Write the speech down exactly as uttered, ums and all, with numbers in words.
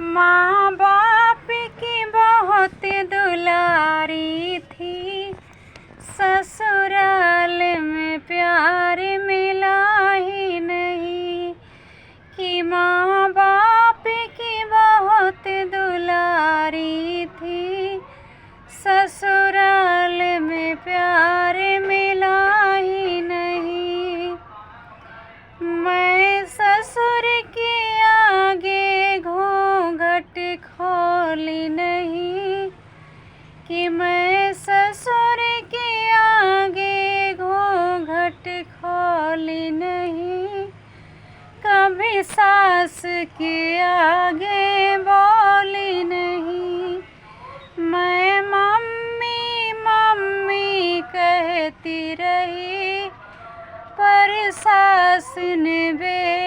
माँ बाप की बहुत दुलारी थी, ससुराल में प्यार मिला ही नहीं। कि माँ बाप की बहुत दुलारी थी, ससुराल में प्यार मिला ही नहीं। मैं ससुर के आगे घूंघट खोली नहीं, कि मैं ससुर के आगे घूंघट खोली नहीं, कभी सास के आगे बोली नहीं। मैं मम्मी, मम्मी कहती रही, पर सास ने बे-